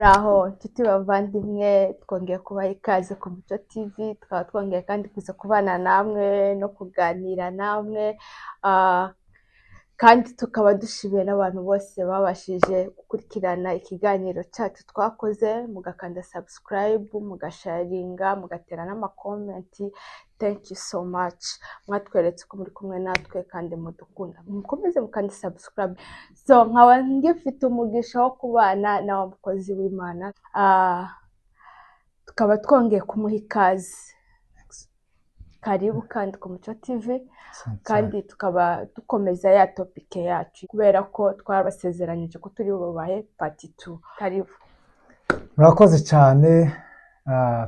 Muraho nshuti bavandimwe, twongeye kubaha ikaze ku Muco TV, tukaba twongeye kandi kuza kubana namwe no kuganira namwe, kandi tukaba dushimiye n'abantu bose babashije gukurikirana ikiganiro cyacu twakoze, mugakanda subscribe, mugasharinga, mugatera n'amacomment. Thank you so much, mwatweretse ko muri kumwe natwe kandi mudukunda. Mukomeze mukande subscribe. So nkaba ngifite umugisha wo kubana na wa mukozi w'Imana, tukaba twongeye kumuha ikaze. Karibu kandi ku Muco TV. Kandi tukaba dukomeza ya topic yacu, kubera ko twabasezeranyije ko turi bubahe part 2. Karibu. Murakoze cyane.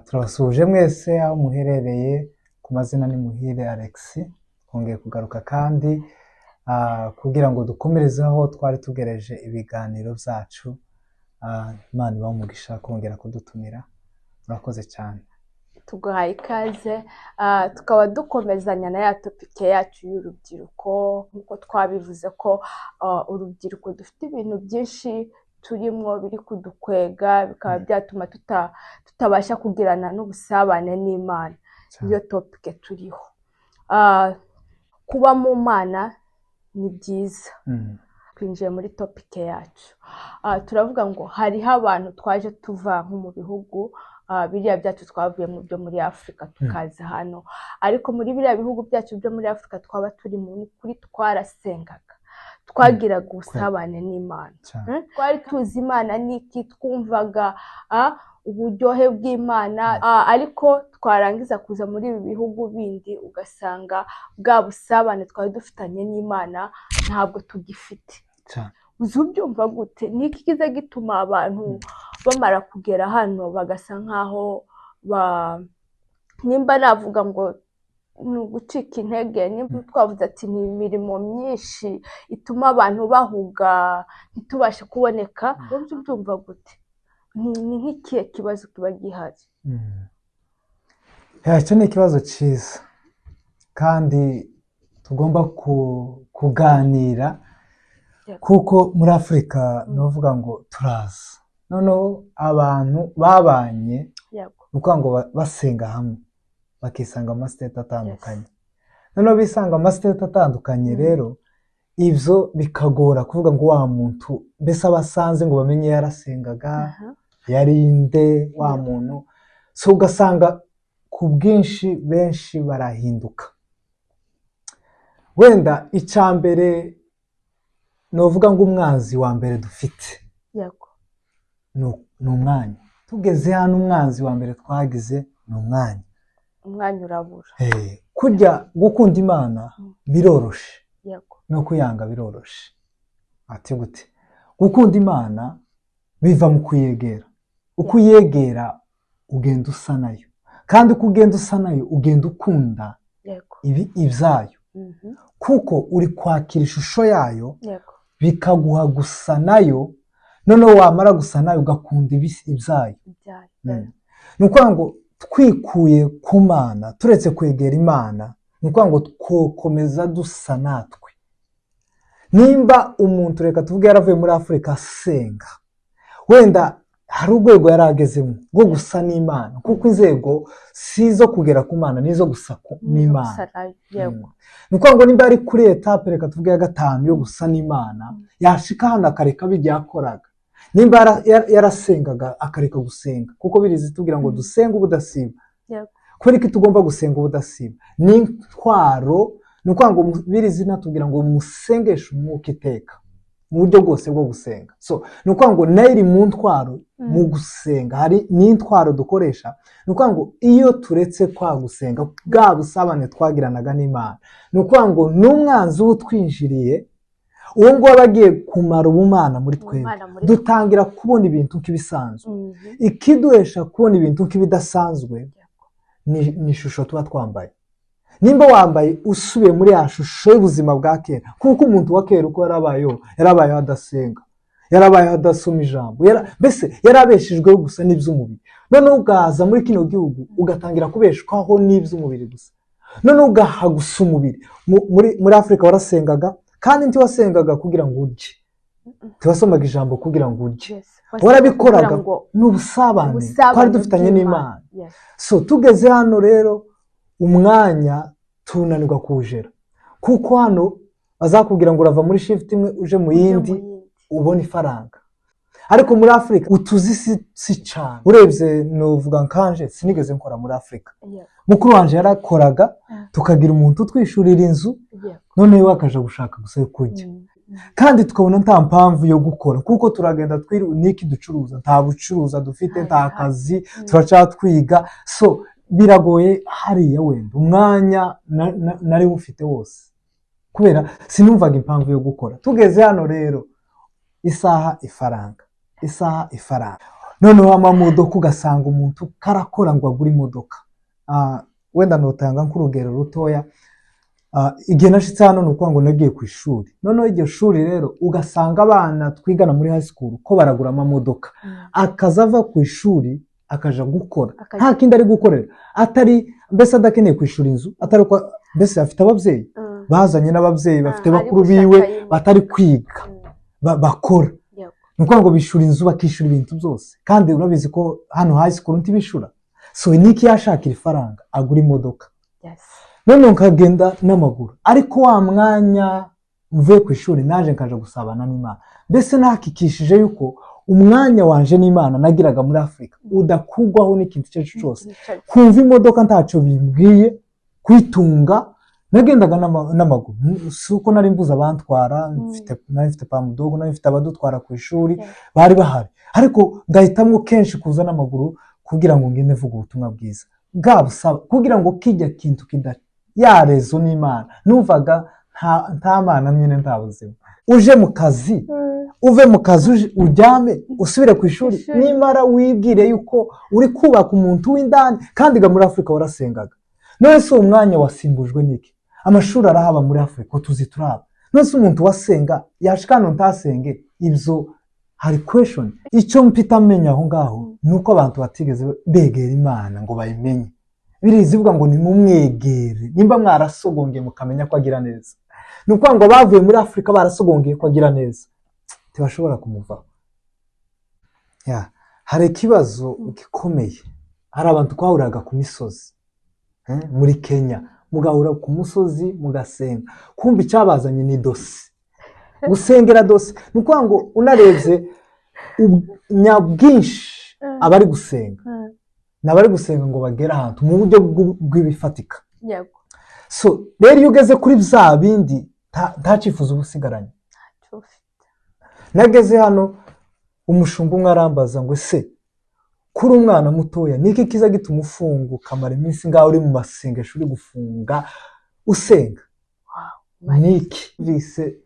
Turabasuhuje mwese aho muherereye. Ku mazina ni Muhire Alex. Twongeye kugaruka kandi kugira ngo dukomereze aho twari tugereje ibiganiro byacu. Imana ibahe umugisha kongera kudutumira. Murakoze cyane. Tuguhaye ikaze. Tukaba dukomezanya na ya topic yacu y'urubyiruko, nk'uko twabivuze ko urubyiruko dufite ibintu byinshi turimo biri kudukwega, bikaba byatuma tutabasha kugirana n'ubusabane n'Imana. Niyo topic turiho. Kuba mu Mana ni byiza. Twinjiye muri topic yacu. Turavuga ngo hariho abantu twaje tuva nko mu bihugu biriya byacu twavuye mu byo muri Afurika, tukaza hano, ariko muri biriya bihugu byacu byo muri Afurika twaba turi mu kuri twarasengaga, twagiraga ubusabane n'Imana. Twari tuzi Imana n'iki, twumvaga uburyohe bw'Imana, ariko twarangiza kuza muri ibi bihugu bindi, ugasanga bwa busabane twari dufitanye n'Imana ntabwo tugifite. Uzi ubyumva gute? Ni iki kiza gituma abantu bamara kugera hano bagasa nkaho ba nimba navuga ngo ni ugucika intege, nimba twavuze ati ni imirimo myinshi ituma abantu bahuga ntitubashe kuboneka, wowe ubyumva gute? Ni nk'ikihe kibazo kiba gihari? Icyo ni ikibazo cyiza kandi tugomba kuganira, kuko muri Afurika ni ukuvuga ngo turaza, noneho abantu babanye, ni ukuvuga ngo basenga hamwe, bakisanga mu mastate atandukanye, noneho bisanga mu mastate atandukanye. Rero ibyo bikagora kuvuga ngo wa muntu mbese abasanze ngo bamenye yarasengaga, yari nde wa muntu. So ugasanga ku bwinshi benshi barahinduka. Wenda icya mbere ni uvuga ngo umwanzi wa mbere dufite ni umwanya. Tugeze hano, umwanzi wa mbere twagize ni umwanya. Umwanya urabura. Kurya gukunda Imana biroroshe, no kuyanga biroroshe. Ati gute? Gukunda Imana biva mu kuyegera. Uko uyegera ugenda usa nayo, kandi uko ugenda usa nayo ugenda ukunda ibi ibyayo, kuko uri kwakira ishusho yayo, bikaguha gusa nayo. Noneho wamara gusa nayo ugakunda ibyayo. Ibyayo. Ni ukuvuga ngo twikuye ku Mana, turetse kwegera Imana, ni ukuvuga ngo twokomeza dusa natwe. Nimba umuntu, reka tuvuge, yaravuye muri Afurika asenga, wenda hari urwego yari agezemo rwo gusa n'Imana, kuko inzego si izo kugera ku Mana, ni izo gusa n'Imana. Gusa nayo, yego. Ni ukuvuga ngo nimba ari kuri étape, reka tuvuge ya gatanu yo gusa n'Imana, yashika hano akareka bijya yakoraga. Nimba yarasengaga akareka gusenga, kuko birizi tubwira ngo dusenge ubudasiba. Kubera ko tugomba gusenga ubudasiba ni intwaro. Ni ukuvuga ngo birizi natubwira ngo musengeshe umwuka iteka mu buryo bwose bwo gusenga. So ni ukuvuga ngo nayo iri mu ntwaro mu gusenga, hari n'intwaro dukoresha. Ni ukuvuga ngo iyo turetse kwa gusenga, bwa busabane twagiranaga n'Imana, ni ukuvuga ngo n'umwanzi uba utwinjiriye, uwo nguwo aba agiye kumara ubumana muri twebwe. Ubumana muri Dutangira kubona ibintu nk'ibisanzwe. Ikiduhesha kubona ibintu nk'ibidasanzwe ni ishusho tuba twambaye. Nimba wambaye usubiye muri ya shusho y'ubuzima bwa kera, kuko umuntu wa kera uko yarabayeho, yarabayeho adasenga, yarabayeho adasoma ijambo, mbese yarabeshejweho gusa n'iby'umubiri. Noneho ugaza muri kino gihugu ugatangira kubeshwaho n'iby'umubiri gusa, noneho ugaha gusa umubiri. Muri Afurika warasengaga, kandi ntiwasengaga kugira ngo urye. Ntiwasomaga ijambo kugira ngo urye. Yes. Warabikoraga Kugira ngo ni ubusabane ubusabane twari dufitanye bw'Imana. n'Imana. So tugeze hano rero, umwanya tunanirwa kuwujera, kuko hano bazakubwira ngo urava muri shift imwe uje mu Uje mu yindi, yindi. ubona ifaranga. Ariko muri Afurika utuzi si cyane. Urebye nuvuga nkanje sinigeze nkora muri Afurika. Mukuru wanje yarakoraga, tukagira umuntu utwishyurira inzu, noneho we akaja gushaka gusa yo kurya. Kandi tukabona nta mpamvu yo gukora, kuko turagenda twiru niki ducuruza, nta bucuruza dufite, nta kazi, turacyatwiga. So biragoye hariya. Wenda umwanya nari ufite wose kubera sinumvaga impamvu yo gukora. Tugeze hano rero, isaha ifaranga, isaha ifaranga. Noneho amamodoka, ugasanga umuntu karakora ngo agure imodoka. Wenda notanga nk'urugero rutoya. Igihe nashitse hano, ni ukuvuga ngo nagiye ku ishuri. Noneho iryo shuri rero, ugasanga abana twigana muri high school ko baragura amamodoka, akaza ava ku ishuri akaja gukora, nta kindi ari gukorera, atari mbese adakeneye kwishura inzu, atari uko mbese afite ababyeyi, bazanye n'ababyeyi bafite Ari bakuru gushaka biwe imodoka. batari kwiga, bakora. Ni ukuvuga ngo bishyura inzu, bakishyura ibintu byose, kandi urabizi ko hano high school ntibishyura. So niki yashakira ifaranga agura imodoka? Noneho nkagenda n'amaguru, ariko wa mwanya mvuye ku ishuri naje nkaja gusabana n'Imana, mbese nakikishije yuko umwanya wanje n'Imana nagiraga muri Afurika udakugwaho n'ikintu icyo ari cyo cyose. Kumva imodoka ntacyo bimbwiye kwitunga. Nagendaga n'amaguru. Si uko nari mbuze abantwara, nari mfite pamudogo, nari mfite abadutwara ku ishuri, bari bahari, ariko ngahitamo kenshi kuza n'amaguru kugira ngo ngende mvuga ubutumwa bwiza bwa busaba, kugira ngo kijya kintu kida ya réseau n'Imana. Numvaga nta Mana nyine, nta buzima. Uje mu kazi, uve mu kazi uryame, usubire ku ishuri. Ishuri. Nimara wibwire yuko uri kubaka umuntu w'indani, kandi ga muri Afurika warasengaga. None se uwo mwanya wasimbujwe n'iki? Amashuri arahaba muri Afurika, utuzi turaba. None se umuntu wasenga yashika hano ntasenge? Ibyo hari question. Icyo mpita menya aho ngaho ni uko abantu batigeze begera Imana ngo bayimenye. Birizivuga ngo nimumwegere nimba mwarasogongeye mukamenya ko agira neza. Ni ukuvuga ngo bavuye muri Afurika barasogongeye ko agira neza, ntibashobora kumuvaho. Ya, hari ikibazo gikomeye. Hari abantu twahuriraga ku misozi, muri Kenya, mugahura ku musozi mugasenga, kumva icyabazanye ni dosi, gusengera dosi. Ni ukuvuga ngo unarebye nyabwinshi abari gusenga ni abari gusenga ngo bagere ahantu mu buryo bw'ibifatika. So rero iyo ugeze kuri bya bindi, nta cyifuzo uba usigaranye. Ntacyo ufite. Nageze hano, umushumba umwe arambaza ngo: "Ese kuri umwana mutoya, niki kiza gituma ufunga, ukamara iminsi ngaho uri mu masengesho, uri gufunga usenga?" Niki vise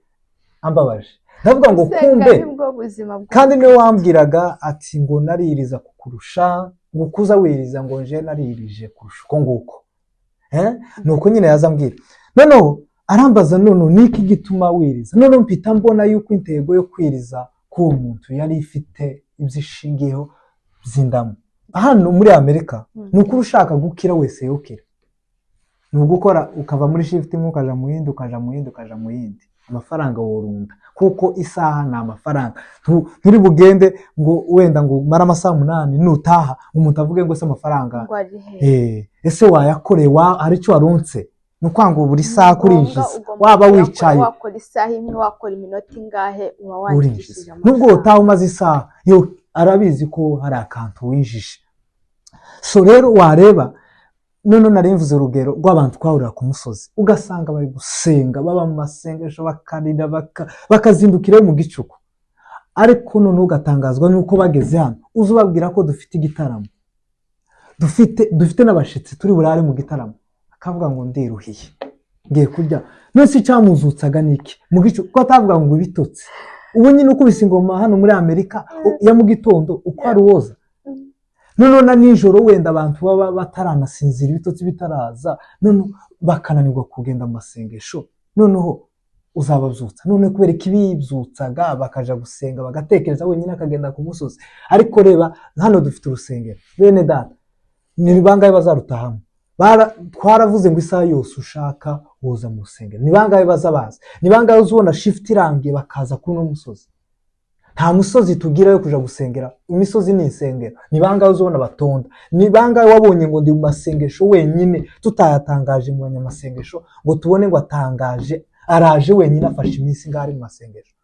ambabaje, ndavuga ngo Gusenga kumbe nibwo buzima bwa kandi niwe wambwiraga ati ngo naririza kukurusha, ngo ukuza wiriza, ngo nje naririje kurusha uko nguko. Nuko nyine yaza ambwira. Noneho arambaza: "None niki gituma wiriza?" Noneho mpita mbona yuko intego yo kwiriza k'uwo muntu yari ifite ibyo ishingiyeho by'indamu. Hano muri Amerika, ni ukuri ushaka gukira wese yokira, ni ugukora ukava muri shift imwe ukaja mu yindi, ukaja mu yindi, ukaja mu yindi. Amafaranga worunda, kuko isaha ni amafaranga. Nturi bugende ngo wenda ngo umare amasaha 8, nutaha umuntu avuge ngo: "Se amafaranga ngo ari he?" Ese wayakoreye hari icyo waronse? Ni ukuvuga ngo buri saha Ni ngombwa, kurinjiza ugomba waba kuyakora, wicaye wakora isaha imwe, wakora iminota ingahe, uba urinjiza. wandikishije Nubwo amafaranga. utaha umaze isaha yo, arabizi ko hari akantu winjije. So rero wareba, none nari mvuze urugero rw'abantu twahurira ku musozi, ugasanga bari gusenga, baba mu masengesho, bakarira, bakazindukirayo mu gicuku. Ariko noneho ugatangazwa n'uko bageze hano, uza ubabwira ko dufite igitaramo, dufite n'abashitsi, turi burare mu gitaramo, akavuga ngo: "Ndiruhiye, ngiye kurya." None se icyamuzutsaga ni iki mu gicuku, ko atavuga ngo ibitotsi? Ubu nyine ukubise ingoma hano muri Amerika ya mu gitondo, uko ari woza, noneho na nijoro wenda abantu baba bataranasinzira, ibitotsi bitaraza, noneho bakananirwa kugenda mu masengesho, noneho uzababyutsa none kubera ko ibibyutsaga bakaja gusenga, bagatekereza wenyine akagenda ku musozi. Ariko reba hano dufite urusengero, bene data, ni bangahe bazarutahamo? Twaravuze ngo isaha yose ushaka woza mu rusengero. Ni bangahe baza baza? Ni bangahe uzubona shift irangiye bakaza kuri uno musozi? Nta musozi tugira yo kuja gusengera. Imisozi ni insengero. Ni bangahe uzobona batonda? Ni bangahe wabonye ngo ndi mu masengesho wenyine, tutayatangaje mu banyamasengesho, ngo tubone ngo atangaje araje wenyine, afashe iminsi ngaho ari mu masengesho?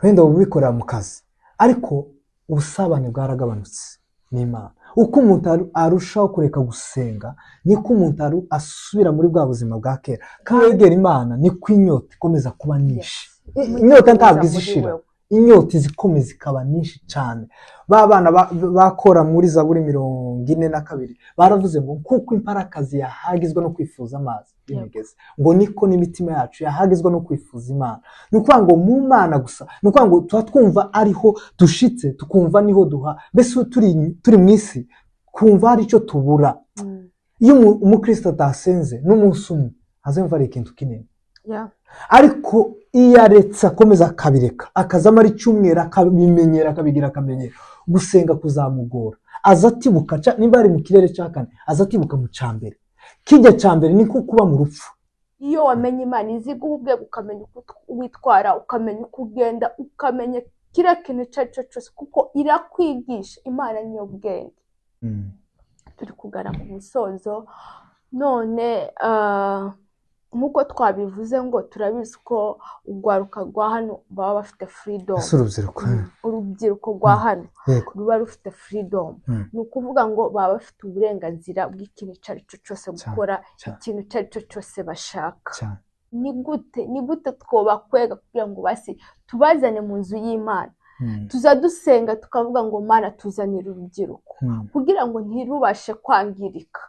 Wenda ubikorera mu kazi, ariko ubusabane bwaragabanutse n'Imana. Uko umuntu arushaho kureka gusenga, niko umuntu asubira muri bwa buzima bwa kera. Kandi wegera Imana, niko inyota ikomeza kuba nyinshi. Inyota ntabwo izishira, inyota izikomeza ikaba nyinshi cyane. Ba bana bakora muri Zaburi 42 baravuze ngo kuko imparakazi yahagizwa no kwifuza amazi y'imigezi, ngo niko n'imitima yacu yahagizwa no kwifuza Imana. Ni ukuvuga ngo mu Mana gusa, ni ukuvuga ngo tuba twumva ariho dushitse, tukumva niho duha, mbese turi mu isi kumva hari icyo tubura. Iyo umukristo atasenze n'umunsi umwe, azumva ari ikintu kinini. Ariko iyo aretse, akomeza akabireka, akazamara icyumweru, akabimenyera, akabigira akamenyero, gusenga kuzamugora. Aza atibuka niba ari mu kirere cya kane, aza atibuka mu cya mbere. Kijya cya mbere ni nko kuba mu rupfu. Iyo wamenye Imana, izi guha ubwenge, ukamenya uko witwara, ukamenya uko ugenda, ukamenya kiriya kintu icyo ari cyo cyose, kuko irakwigisha. Imana niyo bwenge. Turi kugana ku musozo none. Nk'uko twabivuze ngo turabizi ko urwaruka rwa hano baba bafite freedom. Ese urubyiruko? Urubyiruko rwa hano ruba rufite freedom. Ni ukuvuga ngo baba bafite uburenganzira bw'ikintu icyo ari cyo cyose, gukora ikintu icyo ari cyo cyose bashaka. Ni gute twobakwega kugira ngo basi tubazane mu nzu y'Imana? Tuza dusenga tukavuga ngo: "Mana, tuzanire urubyiruko," kugira ngo ntirubashe kwangirika.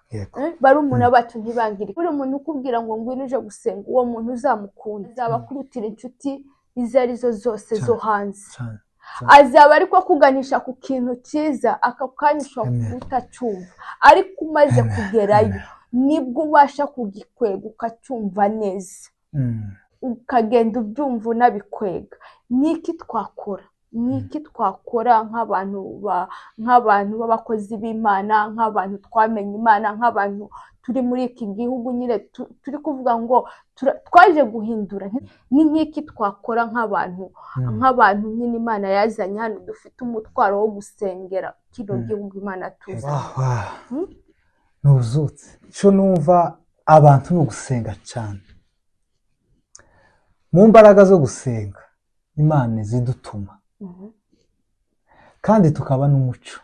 Barumuna bacu ntibangirike. Buri muntu ukubwira ngo ngwino uje gusenga, uwo muntu uzamukunda, azaba akurutira inshuti izo arizo zose zo hanze. Azaba ariko akuganisha ku kintu cyiza, aka kanya ushobora kutacyumva, ariko umaze kugerayo, nibwo ubasha kugikwega, ukacyumva neza, ukagenda ubyumva unabikwega. Niki twakora? Niki twakora nk'abantu b'abakozi b'Imana, nk'abantu twamenye Imana, nk'abantu turi muri iki gihugu nyine, turi kuvuga ngo twaje guhindura? Ni nk'iki twakora nk'abantu, nk'abantu nyine Imana yazanye hano, dufite umutwaro wo gusengera kino gihugu Imana tuzanye? Wah, wah. Ntuzutse icyo numva, abantu ni ugusenga cyane. Mu mbaraga zo gusenga, Imana izidutuma, kandi tukaba n'umuco.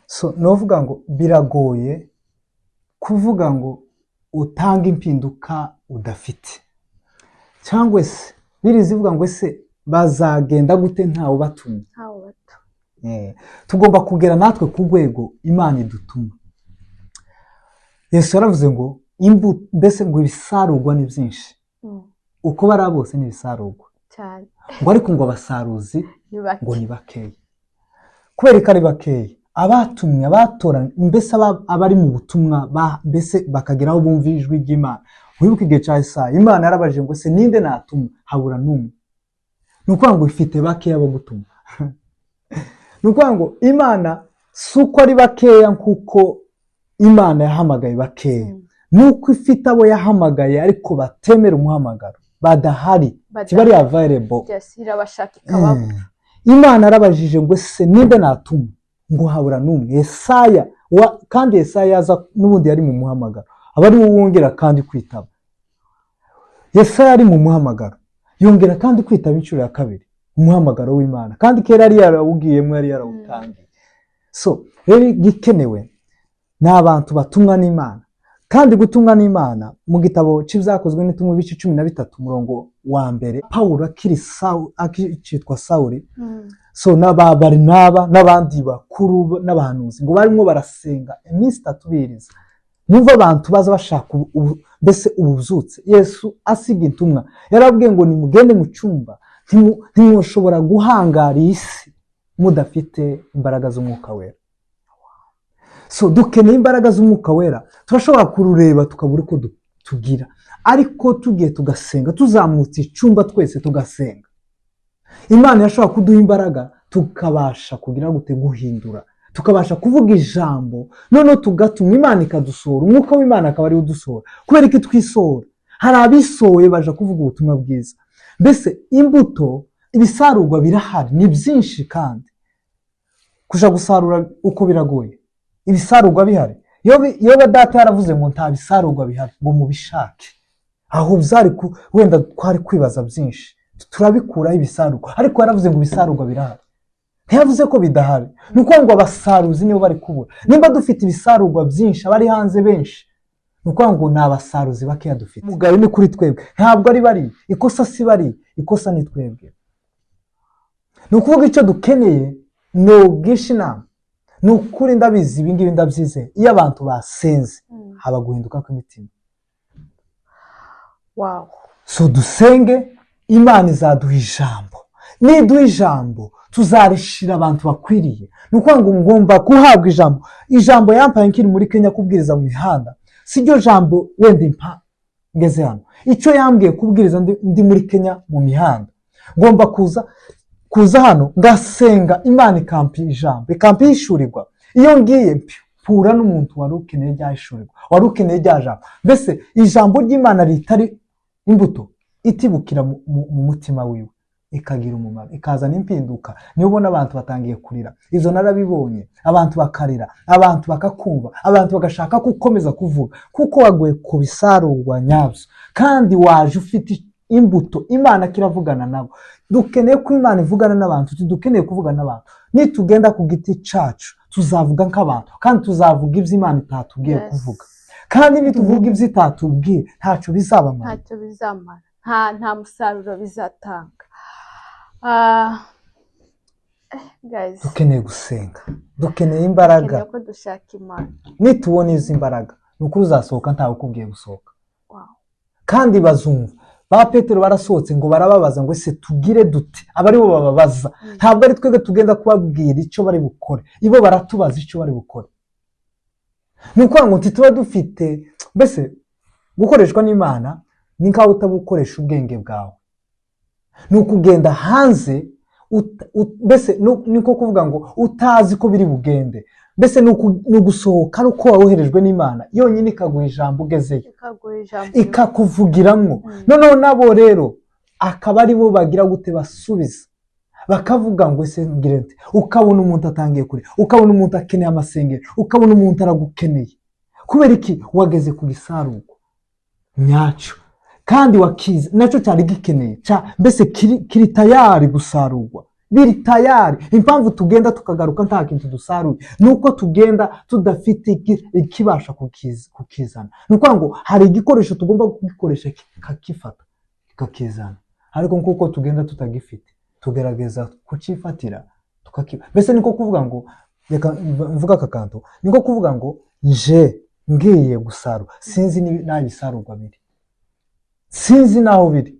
So nuvuga ngo biragoye kuvuga ngo utange impinduka udafite, cyangwa se birizi ivuga ngo ese bazagenda gute ntawe ubatumye? Ntawe bato. Tugomba kugera natwe ku rwego Imana idutuma. Yesu yaravuze ngo mbese ngo ibisarurwa ni byinshi, uko bari bose ni ibisarurwa, ngo ariko ngo abasaruzi ni bake. Ngo ni bakeya. Kubera ko ari bakeya, abatumwe, abatoranywe, mbese abari mu butumwa, mbese bakagera aho bumva ijwi ry'Imana. Wibuke igihe cya Yesaya, Imana yarabajije ngo: "Se ninde natuma?" Habura n'umwe. Ni ukuvuga ngo ifite bakeya bo gutuma. Ni ukuvuga ngo Imana si uko ari bakeya nk'uko Imana yahamagaye bakeya, ni uko ifite abo yahamagaye ariko batemera umuhamagaro, badahari, ntibari available. Yes, irabashaka ikababura. Imana yarabajije ngo: "Ese ninde natuma?" Ngo habura n'umwe. Yesaya kandi Yesaya yaza n'ubundi yari mu muhamagaro, aba ari we wongera kandi kwitaba. Yesaya ari mu muhamagaro, yongera kandi kwitaba inshuro ya kabiri umuhamagaro w'Imana, kandi kera yari yarawugiyemo, yari yarawutangiye. So rero igikenewe ni abantu batumwa n'Imana. Kandi gutumwa n'Imana, mu gitabo cy'Ibyakozwe n'Intumwa, ibice 13, umurongo wa mbere, Pawulo akiri Sawu, akitwa Sawuli, so n'aba Barinaba n'abandi bakuru n'abahanuzi, ngo barimo barasenga iminsi 3 biriza. Numva abantu baza bashaka mbese ububyutse. Yesu asiga intumwa, yarabwiye ngo: "Nimugende mu cyumba, ntimwoshobora guhangara iyi si mudafite imbaraga z'Umwuka Wera." So dukeneye imbaraga z'Umwuka Wera. Turashobora kurureba tukabura uko tugira, ariko tugiye tugasenga, tuzamutse icyumba twese tugasenga, Imana yashobora kuduha imbaraga, tukabasha kugira gute? Guhindura, tukabasha kuvuga ijambo, noneho tugatuma Imana ikadusohora, Umwuka w'Imana akaba ariwe udusohora. Kubera ko twisohora, hari abisohoye baje kuvuga ubutumwa bwiza. Mbese imbuto Ibisarurwa birahari, ni byinshi, kandi kuja gusarura uko biragoye. Ibisarurwa bihari. Yoba data yaravuze ngo nta bisarurwa bihari, ngo mubishake, aho byari wenda twari kwibaza byinshi, turabikuraho ibisarurwa. Ariko yaravuze ngo ibisarurwa birahari, ntiyavuze ko bidahari. Ni ukuvuga ngo abasaruzi nibo bari kubura. Nimba dufite ibisarurwa byinshi, abari hanze benshi, ni ukuvuga ngo ni abasaruzi bakeya dufite. Umugayo ni kuri twebwe, ntabwo ari bari ikosa, si bari ikosa, ni twebwe. Ni ukuvuga icyo dukeneye ni ubwinshi inama. Ni ukuri ndabizi, ibi ngibi ndabyizeye, iyo abantu basenze haba guhinduka kw'imitima. So dusenge, Imana izaduha ijambo. Niduha ijambo, tuzarishira abantu bakwiriye. Ni ukuvuga ngo ngomba guhabwa ijambo. Ijambo yampaye nkiri muri Kenya kubwiriza mu mihanda si ryo jambo wenda impa ngeze hano. Icyo yambwiye kubwiriza ndi muri Kenya mu mihanda, ngomba kuza hano ngasenga, Imana ikampa ijambo, ikampa ihishurirwa. Iyo ngiye mpura n'umuntu wari ukeneye rya hishurirwa, wari ukeneye rya jambo. Mbese ijambo ry'Imana ritari imbuto itibukira mu mutima wiwe, ikagira umumaro, ikazana impinduka. Niyo ubona abantu batangiye kurira. Izo narabibonye, abantu bakarira, abantu bakakumva, abantu bagashaka ko ukomeza kuvuga, kuko waguye ku bisarurwa nyabyo kandi waje ufite imbuto. Imana kiravugana nabo. Dukeneye ko Imana ivugana n'abantu, dukeneye kuvugana n'abantu. Nitugenda ku giti cacu, tuzavuga nk'abantu kandi tuzavuga ibyo Imana itatubwiye kuvuga. Kandi nituvuga ibyo itatubwiye, ntacyo bizabamara. Ntacyo bizamara, nta musaruro bizatanga. Guys, Dukeneye gusenga, dukeneye imbaraga. Dukeneye ko dushaka Imana. Nitubona izi mbaraga, ni ukuri uzasohoka ntawe ukubwiye gusohoka. Kandi bazumva. Ba Petero barasohotse, ngo barababaza ngo: "Ese tugire dute?" Aba aribo bababaza. Ntabwo ari twebwe tugenda kubabwira icyo bari bukore, ibo baratubaza icyo bari bukore. Ni ukuvuga ngo ntituba dufite, mbese gukoreshwa n'Imana ni nk'aho utabukoresha ubwenge bwawe, ni ukugenda hanze mbese ni ko kuvuga ngo utazi ko biri bugende. Mbese ni ugusohoka ari uko woherejwe n'Imana yonyine, ikaguha ijambo ugezeyo, ikaguha ijambo, ikakuvugiramwo. Noneho nabo rero akaba ari bo bagira gute? Basubiza, bakavuga ngo: "Ese ngire nte?" Ukabona umuntu atangiye kure, ukabona umuntu akeneye amasengero, ukabona umuntu aragukeneye. Kubera iki? Wageze ku gisarurwa nyacyo kandi wakize nacyo cyari gikeneye, mbese kiri tayari gusarurwa, biri tayari. Impamvu tugenda tukagaruka nta kintu dusaruye ni uko tugenda tudafite ikibasha kukizana. Ni ukuvuga ngo hari igikoresho tugomba kugikoresha kikakifata, kikakizana, ariko nk'uko tugenda tutagifite, tugerageza kucyifatira tukakiba. Mbese niko kuvuga ngo, reka mvuga aka kantu, niko kuvuga ngo nje ngiye gusarura, sinzi n'aho ibisarurwa biri, sinzi n'aho biri.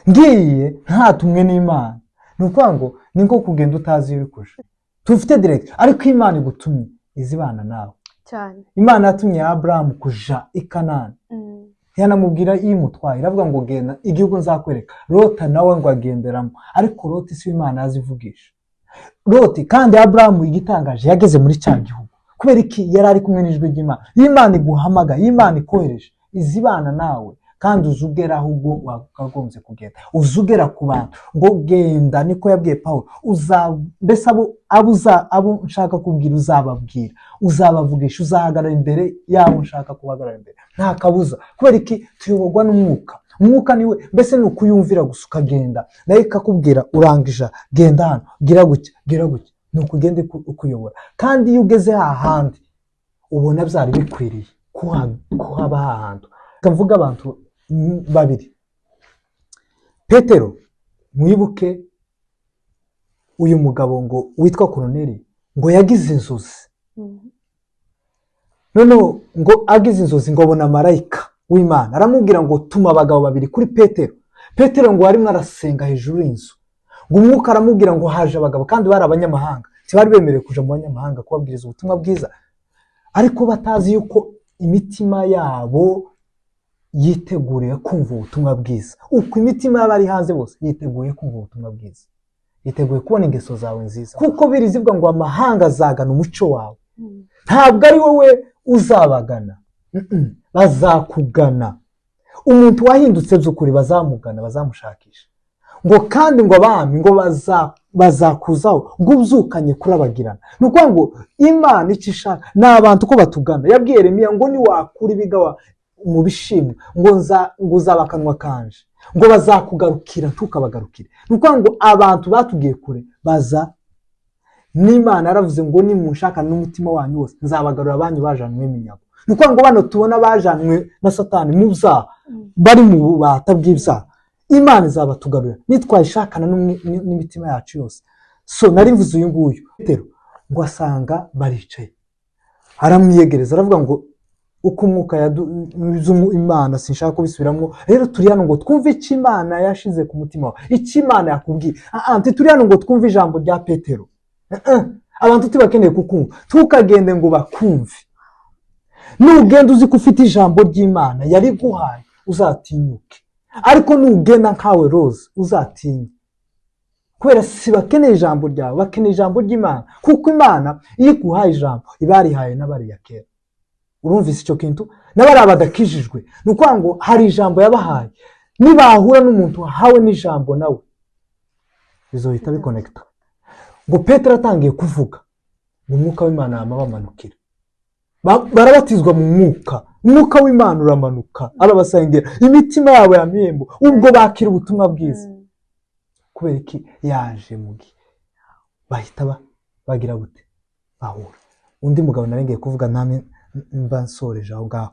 Ngiye ntatumwe n'Imana, ni ukuvuga ngo ni nko kugenda utazi iyo uri kuja. Tufite direct, ariko Imana igutumye izibana nawe. Imana yatumye Aburahamu kuja i Kanani, ntiyanamubwira iyo imutwaye, iravuga ngo: "Genda igihugu nzakwereka." Lota nawe ngo agenderamo, ariko Loti si we Imana yazivugisha Loti. Kandi Aburahamu, igitangaje, yageze muri cya gihugu. Kubera iki? Yari ari kumwe n'ijwi ry'Imana. Iyo Imana iguhamagaye, iyo Imana ikohereje, izibana nawe, kandi uza ugera aho ubwo wakagombye kugenda, uza ugera ku bantu. Ngo genda, niko yabwiye Pawulo, uza mbese abo nshaka kubwira uzababwira, uzabavugisha, uzahagarara imbere y'abo nshaka kubahagarara imbere, nta kabuza. Kubera iki? Tuyoborwa n'umwuka. Umwuka niwe, mbese ni ukuyumvira gusa ukagenda, nayo ikakubwira: "Urangije, genda hano, gira gutya, gira gutya." Ni ukugenda ukuyobora. Kandi iyo ugeze hahandi ubona byari bikwiriye kuhaba hahantu. Reka mvuge abantu babiri. Petero, mwibuke uyu mugabo ngo witwa Koroneli, ngo yagize inzozi. Noneho ngo agize inzozi, ngo abona marayika w'Imana aramubwira ngo: "Tuma abagabo babiri kuri Petero." Petero ngo arimo arasenga hejuru y'inzu, ngo umwuka aramubwira ngo haje abagabo, kandi bari abanyamahanga, ntibari bemerewe kuja mu banyamahanga kubabwiriza ubutumwa bwiza, ariko batazi yuko imitima yabo yiteguriye kumva ubutumwa bwiza, uko imitima y'abari hanze bose yiteguye kumva ubutumwa bwiza, yiteguye kubona ingeso zawe nziza, kuko birizibwa ngo amahanga azagana umuco wawe. Ntabwo ari wowe uzabagana. Bazakugana. Umuntu wahindutse by'ukuri bazamugana, bazamushakisha. Ngo kandi ngo abami ngo bazakuzaho ngo ubyukanye kurabagirana. Ni ukuvuga ngo Imana icyo ishaka ni abantu ko batugana. Yabwiye Yeremiya ngo niwakura ibigawa mu bishimwa ngo ngo uzaba akanwa kanje, ngo bazakugarukira ntukabagarukire. Ni ukuvuga ngo abantu batugiye kure baza n'Imana yaravuze ngo nimunshaka n'umutima wanyu wose nzabagarura abanyu bajanwe iminyago. Ni ukuvuga ngo bano tubona bajanwe na Satani mu byaha, bari mu bubata bw'ibyaha, Imana izabatugarurira nitwayishakana n'imitima yacu yose. So nari mvuze uyu nguyu Petero ngo asanga baricaye, aramwiyegereza aravuga ngo uko umwuka Imana sinshaka kubisubiramo. Rero turi hano ngo twumve icyo Imana yashize ku mutima wawe, icyo Imana yakubwiye. Turi hano ngo twumve ijambo rya Petero. Abantu tubakeneye kukumva, ntukagende ngo bakumve. Nugenda uzi ko ufite ijambo ry'Imana yariguhaye uzatinyuke, ariko nugenda nkawe Rose uzatinye, kubera si bakeneye ijambo ryawe, bakeneye ijambo ry'Imana. Kuko Imana iyo iguhaye ijambo iba yarihaye n'abariya kera. Urumvise icyo kintu? N'abariya badakijijwe, ni ukuvuga ngo hari ijambo yabahaye, nibahura n'umuntu wahawe n'ijambo nawe bizohita bikonekita. Ngo Petero atangiye kuvuga ngo umwuka w'Imana yama bamanukira, barabatizwa mu mwuka, umwuka w'Imana uramanuka arabasengera, imitima yabo yamihembo, ubwo bakira ubutumwa bwiza. Kubera iki? Yaje mu gihe bahita bagira gute? Bahura. Undi mugabo narengeye kuvuga namwe mba nsoreje aho ngaho,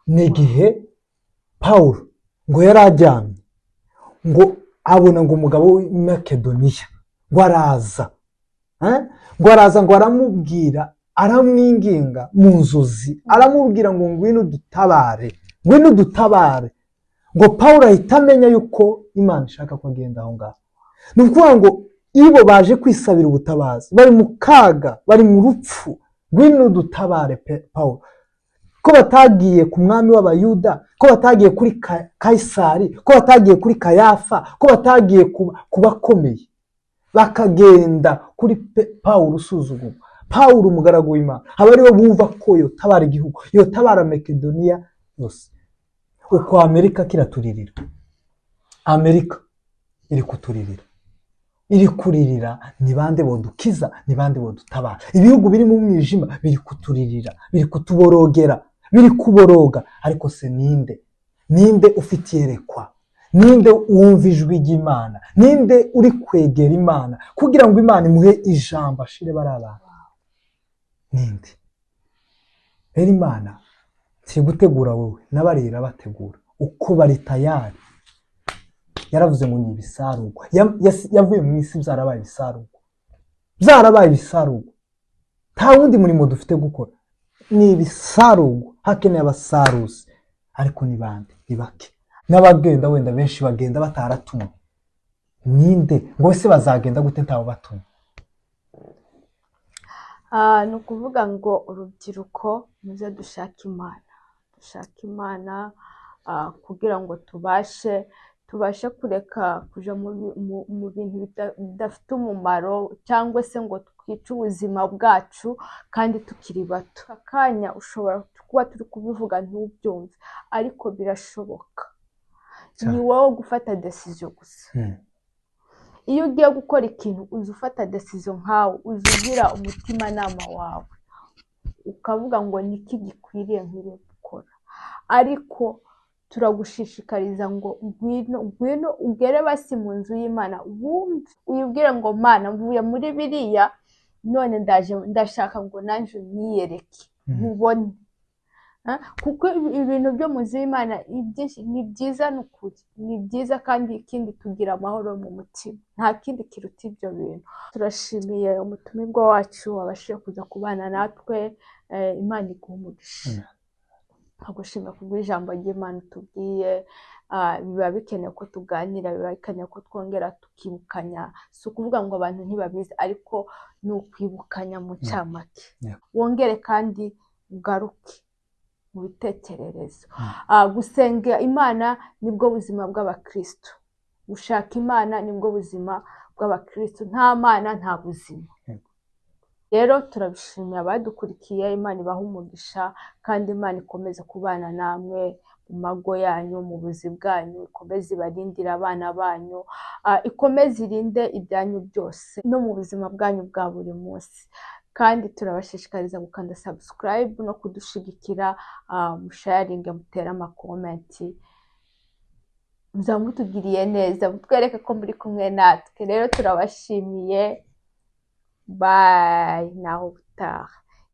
ni igihe Pawulo ngo yari aryamye, ngo abona ngo umugabo w'i Makedoniya ngo araza, ngo araza ngo aramubwira, aramwinginga mu nzozi, aramubwira ngo ngwino udutabare, ngwino udutabare. Ngo Pawulo ahita amenya yuko Imana ishaka ko agenda aho ngaho. Ni ukuvuga ngo ibo baje kwisabira ubutabazi, bari mu kaga, bari mu rupfu, ngwino udutabare Pawulo. Ko batagiye ku mwami w'Abayuda, ko batagiye kuri Kayisari, ko batagiye kuri Kayafa, ko batagiye ku bakomeye, bakagenda kuri Pawulo usuzugurwa, Pawulo umugaragu w'Imana, aba aribo bumva ko yotabara igihugu, yotabara Makedoniya yose. Uko Amerika kiraturirira, Amerika iri kuturirira, iri kuririra, ni bande bodukiza, ni bande bodutabara? Ibihugu biri mu mwijima biri kuturirira, biri kutuborogera, biri kuboroga. Ariko se ninde? Ninde ufite iyerekwa? Ninde wumva ijwi ry'Imana? Ninde uri kwegera Imana kugira ngo Imana imuhe ijambo ashire bari abantu? Ninde? Rero Imana si gutegura wowe n'abariya irabategura uko bari tayari. Yaravuze ngo ni ibisarurwa. Yavuye mu isi byarabaye ibisarurwa, byarabaye ibisarurwa. Nta wundi murimo dufite gukora, ni ibisarurwa. Hakeneye abasaruzi, ariko ni bande? Ni bake. N'abagenda wenda benshi bagenda bataratumwe. Ninde ngo ese bazagenda gute ntawe batumwe? Ni ukuvuga ngo urubyiruko muze dushake Imana, dushake Imana kugira ngo tubashe kureka kuja mu bintu bidafite umumaro, cyangwa se ngo twice ubuzima bwacu kandi tukiri bato. Akanya ushobora kuba turi kubivuga ntubyumve, ariko birashoboka. Ni wowe gufata decision gusa. Iyo ugiye gukora ikintu uza ufata decision nkawe, uza ugira umutimanama wawe ukavuga ngo niki gikwiriye nkwiriye gukora. Ariko turagushishikariza ngo ngwino, ngwino ugere basi mu nzu y'Imana, wumve, uyibwire ngo Mana mvuye muri biriya, none ndaje ndashaka ngo nanjye unyiyereke, nkubone. Kuko ibintu byo mu nzu y'Imana ibyinshi ni byiza, ni ukuri ni byiza, kandi ikindi tugira amahoro mu mutima, nta kindi kiruta ibyo bintu. Turashimiye umutumirwa wacu wabashije kuza kubana natwe, Imana iguhe umugisha. Agushimira kubw'ijambo ry'Imana utubwiye. Biba bikenewe ko tuganira, biba bikenewe ko twongera tukibukanya. Si ukuvuga ngo abantu ntibabizi, ariko ni ukwibukanya mu ncamake. Wongere kandi ugaruke mu bitekererezo. Gusenga Imana nibwo buzima bw'abakristo, gushaka Imana nibwo buzima bw'abakristo, nta Mana nta buzima. Rero turabishimiye abadukurikiye, Imana ibahe umugisha kandi Imana ikomeze kubana namwe. mu mago yanyu, mu buzi bwanyu, ikomeze ibarindire abana banyu, ikomeze irinde ibyanyu byose no mu buzima bwanyu bwa buri munsi. Kandi turabashishikariza gukanda subscribe no kudushigikira, musharinge, mutere ama comment, muzaba mutugiriye neza, mutwereke ko muri kumwe natwe. Rero turabashimiye, bye, naho ubutaha.